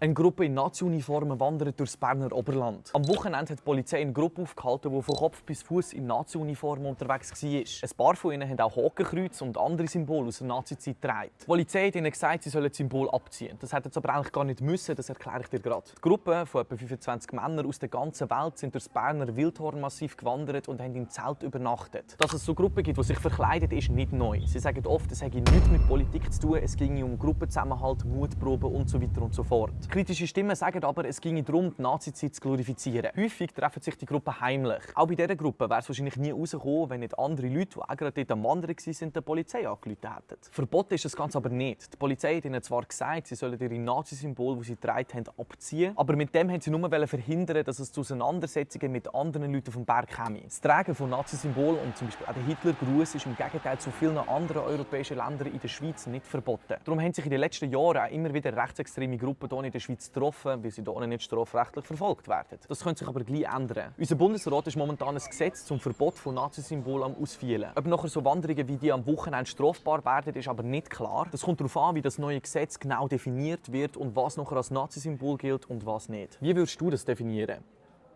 Eine Gruppe in Nazi-Uniformen wandert durchs Berner Oberland. Am Wochenende hat die Polizei eine Gruppe aufgehalten, die von Kopf bis Fuß in Nazi-Uniformen unterwegs war. Ein paar von ihnen haben auch Hakenkreuze und andere Symbole aus der Nazi-Zeit getragen. Die Polizei hat ihnen gesagt, sie sollen das Symbol abziehen. Das hätten sie aber eigentlich gar nicht müssen, das erkläre ich dir gerade. Die Gruppe von etwa 25 Männern aus der ganzen Welt sind durchs Berner Wildhornmassiv gewandert und haben im Zelt übernachtet. Dass es so Gruppen gibt, die sich verkleiden, ist nicht neu. Sie sagen oft, es habe nichts mit Politik zu tun, es ginge um Gruppenzusammenhalt, Mutproben und so weiter und so fort. Kritische Stimmen sagen aber, es ginge darum, die Nazizeit zu glorifizieren. Häufig treffen sich die Gruppen heimlich. Auch bei dieser Gruppe wäre es wahrscheinlich nie rausgekommen, wenn nicht andere Leute, die auch gerade dort am Wandern waren, der Polizei angerufen hätten. Verboten ist das Ganze aber nicht. Die Polizei hat ihnen zwar gesagt, sie sollen ihre Nazi-Symbole, die sie getragen haben, abziehen, aber mit dem haben sie nur verhindern, dass es zu Auseinandersetzungen mit anderen Leuten vom Berg käme. Das Tragen von Nazi-Symbolen und zum Beispiel auch der Hitlergruß ist im Gegenteil zu vielen anderen europäischen Ländern in der Schweiz nicht verboten. Darum haben sich in den letzten Jahren auch immer wieder rechtsextreme Gruppen hier in der Schweiz getroffen, weil sie hier nicht strafrechtlich verfolgt werden. Das könnte sich aber gleich ändern. Unser Bundesrat ist momentan ein Gesetz zum Verbot von Nazisymbolen am Ausfeilen. Ob nachher so Wanderungen wie die am Wochenende strafbar werden, ist aber nicht klar. Das kommt darauf an, wie das neue Gesetz genau definiert wird und was nachher als Nazisymbol gilt und was nicht. Wie würdest du das definieren?